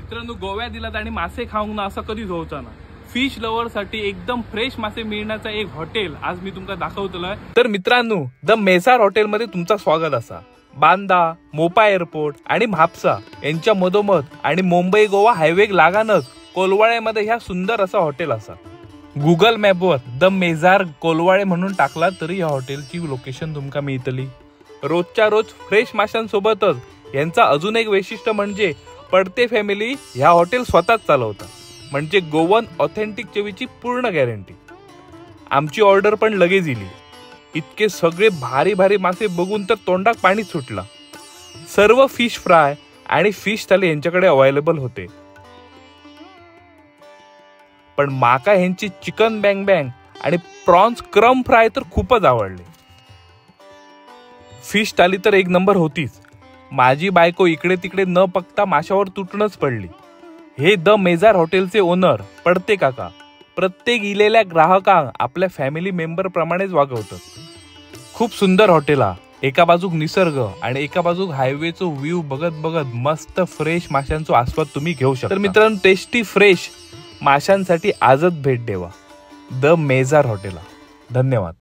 मित्रांनो, गोव्यात दिलात आणि मासे खाऊंक ना असं कधीच होऊचा ना. फिश लवर साठी एकदम फ्रेश मासे मिळण्याचा एक हॉटेल आज मी तुमका दाखवतलोय. तर मित्रांनो, the मेझार हॉटेलमध्ये तुमचा स्वागत असा. बांदा, मोपा एअरपोर्ट आणि म्हापसा यांच्या मधोमध आणि मुंबई गोवा हायवे लागानच कोलवाळ्यामध्ये ह्या सुंदर असं हॉटेल असा. गुगल मॅपवर the मेझार कोलवाळे म्हणून टाकला तरी या हॉटेलची लोकेशन तुमका मिळतली. रोजच्या रोज फ्रेश माशांसोबतच यांचा अजून एक वैशिष्ट्य म्हणजे पडते फॅमिली ह्या हॉटेल स्वतःच चालवतात, म्हणजे गोवन ऑथेंटिक चवीची पूर्ण गॅरंटी. आमची ऑर्डर पण लगेच इली. इतके सगळे भारी भारी मासे बघून तर तोंडाक पाणी सुटला. सर्व फिश फ्राय आणि फिश थाली यांच्याकडे अवेलेबल होते, पण माका ह्यांची चिकन बँग बँग आणि प्रॉन्स क्रम फ्राय तर खूपच आवडले. फिश थाली तर एक नंबर होतीच. माझी बायको इकडे तिकडे न बघता माशावर तुटूनच पडली. हे the मेझार हॉटेलचे ओनर पडते काका प्रत्येक इलेल्या ग्राहकांक आपल्या फॅमिली मेंबर प्रमाणेच वागवतात. खूप सुंदर हॉटेल हा. एका बाजूक निसर्ग आणि एका बाजूक हायवेचो व्ह्यू बघत बघत मस्त फ्रेश माशांचो आस्वाद तुम्ही घेऊ शकता. तर मित्रांनो, टेस्टी फ्रेश माशांसाठी आजच भेट देवा the मेझार हॉटेला. धन्यवाद.